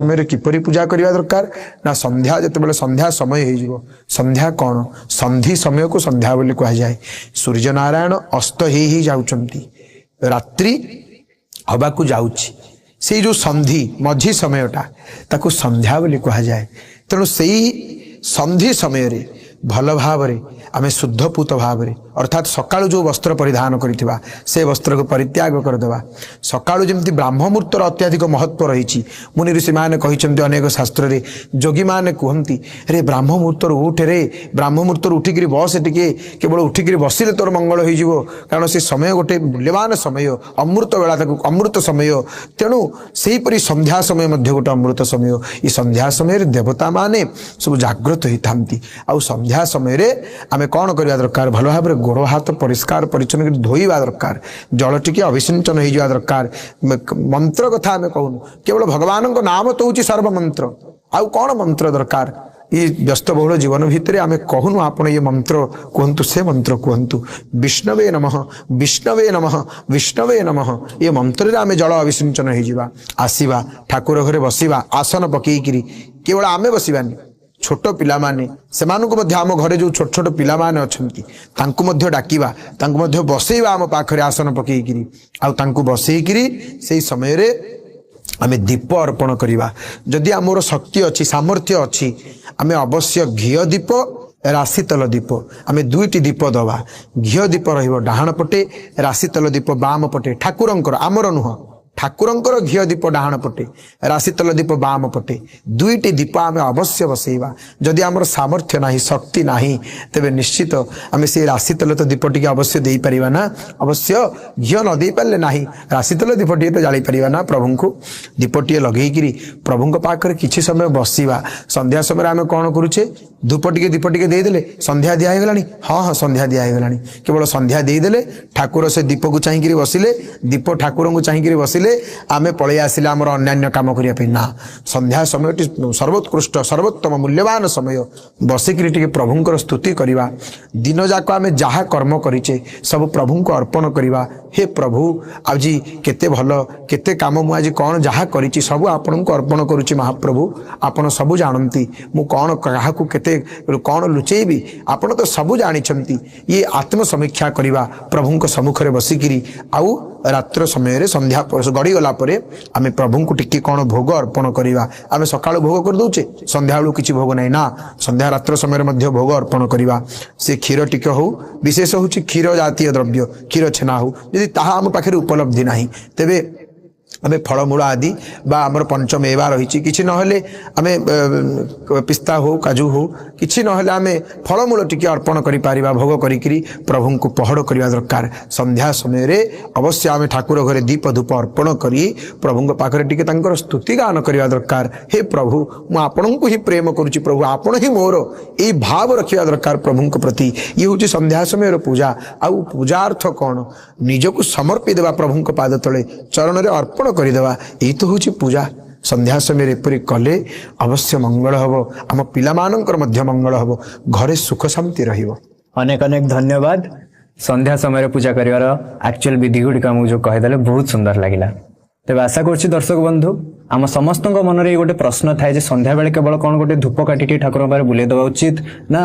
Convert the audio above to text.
ସମୟରେ କିପରି ପୂଜା କରିବା ଦରକାର ନା, ସନ୍ଧ୍ୟା ଯେତେବେଳେ ସନ୍ଧ୍ୟା ସମୟ ହେଇଯିବ। ସନ୍ଧ୍ୟା କ'ଣ? ସନ୍ଧି ସମୟକୁ ସନ୍ଧ୍ୟା ବୋଲି କୁହାଯାଏ। ସୂର୍ଯ୍ୟନାରାୟଣ ଅସ୍ତ ହେଇ ହେଇ ଯାଉଛନ୍ତି, ରାତ୍ରି ହବାକୁ ଯାଉଛି, ସେଇ ଯୋଉ ସନ୍ଧି ମଝି ସମୟଟା, ତାକୁ ସନ୍ଧ୍ୟା ବୋଲି କୁହାଯାଏ। ତେଣୁ ସେଇ ସନ୍ଧି ସମୟରେ ଭଲ ଭାବରେ ଆମେ ଶୁଦ୍ଧପୂତ ଭାବରେ, ଅର୍ଥାତ୍ ସକାଳୁ ଯେଉଁ ବସ୍ତ୍ର ପରିଧାନ କରିଥିବା, ସେ ବସ୍ତ୍ରକୁ ପରିତ୍ୟାଗ କରିଦେବା। ସକାଳୁ ଯେମିତି ବ୍ରାହ୍ମ ମୁହୂର୍ତ୍ତର ଅତ୍ୟଧିକ ମହତ୍ଵ ରହିଛି, ମୁନି ଋଷିମାନେ କହିଛନ୍ତି, ଅନେକ ଶାସ୍ତ୍ରରେ ଯୋଗୀମାନେ କୁହନ୍ତି, ରେ ବ୍ରାହ୍ମ ମୁହୂର୍ତ୍ତରୁ ଉଠେ ରେ, ବ୍ରାହ୍ମ ମୁହୂର୍ତ୍ତରୁ ଉଠିକିରି ବସେ ଟିକେ, କେବଳ ଉଠିକିରି ବସିଲେ ତୋର ମଙ୍ଗଳ ହେଇଯିବ। କାରଣ ସେ ସମୟ ଗୋଟେ ମୂଲ୍ୟବାନ ସମୟ, ଅମୃତ ବେଳା, ତାକୁ ଅମୃତ ସମୟ। ତେଣୁ ସେହିପରି ସନ୍ଧ୍ୟା ସମୟ ମଧ୍ୟ ଗୋଟେ ଅମୃତ ସମୟ। ଏ ସନ୍ଧ୍ୟା ସମୟରେ ଦେବତାମାନେ ସବୁ ଜାଗ୍ରତ ହେଇଥାନ୍ତି। ଆଉ ସନ୍ଧ୍ୟା ସମୟରେ ଆମେ କ'ଣ କରିବା ଦରକାର? ଭଲ ଭାବରେ ଗୋଡ଼ ହାତ ପରିଷ୍କାର ପରିଚ୍ଛନ୍ନ କରି ଧୋଇବା ଦରକାର, ଜଳ ଟିକେ ଅଭିସିଞ୍ଚନ ହେଇଯିବା ଦରକାର। ମନ୍ତ୍ର କଥା ଆମେ କହୁନୁ, କେବଳ ଭଗବାନଙ୍କ ନାମ ତ ହେଉଛି ସର୍ବମନ୍ତ୍ର। ଆଉ କ'ଣ ମନ୍ତ୍ର ଦରକାର? ଏ ବ୍ୟସ୍ତବହୁଳ ଜୀବନ ଭିତରେ ଆମେ କହୁନୁ ଆପଣ ଇଏ ମନ୍ତ୍ର କୁହନ୍ତୁ, ସେ ମନ୍ତ୍ର କୁହନ୍ତୁ। ବିଷ୍ଣବେ ନମଃ, ବିଷ୍ଣବେ ନମଃ, ବିଷ୍ଣବେ ନମଃ, ଏ ମନ୍ତ୍ରରେ ଆମେ ଜଳ ଅଭିସିଞ୍ଚନ ହେଇଯିବା। ଆସିବା, ଠାକୁର ଘରେ ବସିବା, ଆସନ ପକେଇକିରି। କେବଳ ଆମେ ବସିବାନି, ଛୋଟ ପିଲାମାନେ, ସେମାନଙ୍କୁ ମଧ୍ୟ, ଆମ ଘରେ ଯେଉଁ ଛୋଟ ଛୋଟ ପିଲାମାନେ ଅଛନ୍ତି, ତାଙ୍କୁ ମଧ୍ୟ ଡାକିବା, ତାଙ୍କୁ ମଧ୍ୟ ବସେଇବା ଆମ ପାଖରେ ଆସନ ପକେଇକିରି। ଆଉ ତାଙ୍କୁ ବସେଇକିରି ସେଇ ସମୟରେ ଆମେ ଦୀପ ଅର୍ପଣ କରିବା। ଯଦି ଆମର ଶକ୍ତି ଅଛି, ସାମର୍ଥ୍ୟ ଅଛି, ଆମେ ଅବଶ୍ୟ ଘିଅ ଦୀପ, ରାଶି ତେଲ ଦୀପ, ଆମେ ଦୁଇଟି ଦୀପ ଦେବା। ଘିଅ ଦୀପ ରହିବ ଡାହାଣ ପଟେ, ରାଶି ତେଲ ଦୀପ ବାମ ପଟେ। ଠାକୁରଙ୍କର, ଆମର ନୁହଁ, ଠାକୁରଙ୍କର ଘିଅ ଦୀପ ଡାହାଣ ପଟେ, ରାଶି ତେଲ ଦୀପ ବାମ ପଟେ, ଦୁଇଟି ଦୀପ ଆମେ ଅବଶ୍ୟ ବସେଇବା। ଯଦି ଆମର ସାମର୍ଥ୍ୟ ନାହିଁ, ଶକ୍ତି ନାହିଁ, ତେବେ ନିଶ୍ଚିତ ଆମେ ସେଇ ରାଶି ତେଲ ତ ଦୀପ ଟିକେ ଅବଶ୍ୟ ଦେଇପାରିବା ନା? ଅବଶ୍ୟ ଘିଅ ନ ଦେଇପାରିଲେ ନାହିଁ, ରାଶି ତେଲ ଦୀପଟିଏ ତ ଜାଳିପାରିବା ନା? ପ୍ରଭୁଙ୍କୁ ଦୀପଟିଏ ଲଗେଇକିରି ପ୍ରଭୁଙ୍କ ପାଖରେ କିଛି ସମୟ ବସିବା। ସନ୍ଧ୍ୟା ସମୟରେ ଆମେ କ'ଣ କରୁଛେ? ଧୂପ ଟିକେ, ଦୀପ ଟିକେ ଦେଇଦେଲେ, ସନ୍ଧ୍ୟା ଦିଆ ହେଇଗଲାଣି। ହଁ ହଁ, ସନ୍ଧ୍ୟା ଦିଆ ହେଇଗଲାଣି। କେବଳ ସନ୍ଧ୍ୟା ଦେଇଦେଲେ, ଠାକୁର ସେ ଦୀପକୁ ଚାହିଁକିରି ବସିଲେ, ଦୀପ ଠାକୁରଙ୍କୁ ଚାହିଁକିରି ବସିଲେ, ଆମେ ପଳେଇ ଆସିଲେ ଆମର ଅନ୍ୟାନ୍ୟ କାମ କରିବା ପାଇଁ। ନା, ସନ୍ଧ୍ୟା ସମୟଟି ସର୍ବୋତ୍କୃଷ୍ଟ, ସର୍ବୋତ୍ତମ, ମୂଲ୍ୟବାନ ସମୟ। ବସିକିରି ଟିକେ ପ୍ରଭୁଙ୍କର ସ୍ତୁତି କରିବା। ଦିନଯାକ ଆମେ ଯାହା କର୍ମ କରିଛେ, ସବୁ ପ୍ରଭୁଙ୍କୁ ଅର୍ପଣ କରିବା। ହେ ପ୍ରଭୁ, ଆଜି କେତେ ଭଲ, କେତେ କାମ ମୁଁ ଆଜି କ'ଣ ଯାହା କରିଛି, ସବୁ ଆପଣଙ୍କୁ ଅର୍ପଣ କରୁଛି। ମହାପ୍ରଭୁ, ଆପଣ ସବୁ ଜାଣନ୍ତି। ମୁଁ କ'ଣ କାହାକୁ କେତେ କ'ଣ ଲୁଚେଇବି? ଆପଣ ତ ସବୁ ଜାଣିଛନ୍ତି। ଇଏ ଆତ୍ମସମୀକ୍ଷା କରିବା ପ୍ରଭୁଙ୍କ ସମ୍ମୁଖରେ ବସିକିରି। ଆଉ ରାତ୍ର ସମୟରେ ସନ୍ଧ୍ୟା ଗଡ଼ିଗଲା ପରେ ଆମେ ପ୍ରଭୁଙ୍କୁ ଟିକେ କ'ଣ ଭୋଗ ଅର୍ପଣ କରିବା। ଆମେ ସକାଳୁ ଭୋଗ କରିଦେଉଛେ, ସନ୍ଧ୍ୟାବେଳକୁ କିଛି ଭୋଗ ନାହିଁ। ନା, ସନ୍ଧ୍ୟା ରାତ୍ର ସମୟରେ ମଧ୍ୟ ଭୋଗ ଅର୍ପଣ କରିବା। ସେ କ୍ଷୀର ଟିକେ ହଉ, ବିଶେଷ ହେଉଛି କ୍ଷୀର ଜାତୀୟ ଦ୍ରବ୍ୟ, କ୍ଷୀର ଛେନା ହଉ। ଯଦି ତାହା ଆମ ପାଖରେ ଉପଲବ୍ଧି ନାହିଁ, ତେବେ ଆମେ ଫଳମୂଳ ଆଦି ବା ଆମର ପଞ୍ଚମେବା ରହିଛି, କିଛି ନହେଲେ ଆମେ ପିସ୍ତା ହଉ, କାଜୁ ହଉ, କିଛି ନହେଲେ ଆମେ ଫଳମୂଳ ଟିକେ ଅର୍ପଣ କରିପାରିବା। ଭୋଗ କରିକିରି ପ୍ରଭୁଙ୍କୁ ପହଡ଼ କରିବା ଦରକାର। ସନ୍ଧ୍ୟା ସମୟରେ ଅବଶ୍ୟ ଆମେ ଠାକୁର ଘରେ ଦୀପ ଧୂପ ଅର୍ପଣ କରି ପ୍ରଭୁଙ୍କ ପାଖରେ ଟିକେ ତାଙ୍କର ସ୍ତୁତି ଗାନ କରିବା ଦରକାର। ହେ ପ୍ରଭୁ, ମୁଁ ଆପଣଙ୍କୁ ହିଁ ପ୍ରେମ କରୁଛି, ପ୍ରଭୁ ଆପଣ ହିଁ ମୋର, ଏଇ ଭାବ ରଖିବା ଦରକାର ପ୍ରଭୁଙ୍କ ପ୍ରତି। ଇଏ ହେଉଛି ସନ୍ଧ୍ୟା ସମୟର ପୂଜା। ଆଉ ପୂଜା ଅର୍ଥ କ'ଣ? ନିଜକୁ ସମର୍ପି ଦେବା, ପ୍ରଭୁଙ୍କ ପାଦ ତଳେ ଚରଣରେ ଅର୍ପଣ କରିଦେବା, ଏଇ ତ ହେଉଛି ପୂଜା। ସନ୍ଧ୍ୟା ସମୟରେ ଏପରି କଲେ ଅବଶ୍ୟ ମଙ୍ଗଳ ହେବ, ଆମ ପିଲାମାନଙ୍କର ମଧ୍ୟ ମଙ୍ଗଳ ହେବ, ଘରେ ସୁଖ ଶାନ୍ତି ରହିବ। ଅନେକ ଅନେକ ଧନ୍ୟବାଦ। ସନ୍ଧ୍ୟା ସମୟରେ ପୂଜା କରିବାର ଆକ୍ଚୁଆଲ ବିଧି ଗୁଡ଼ିକ ଆମକୁ ଯୋଉ କହିଦେଲେ, ବହୁତ ସୁନ୍ଦର ଲାଗିଲା। ତେବେ ଆଶା କରୁଛି ଦର୍ଶକ ବନ୍ଧୁ, ଆମ ସମସ୍ତଙ୍କ ମନରେ ଏଇ ଗୋଟେ ପ୍ରଶ୍ନ ଥାଏ ଯେ ସନ୍ଧ୍ୟାବେଳେ କେବଳ କ'ଣ ଗୋଟେ ଧୂପ କାଠି ଠାକୁରଙ୍କ ପାଖରେ ବୁଲେଇ ଦେବା ଉଚିତ ନା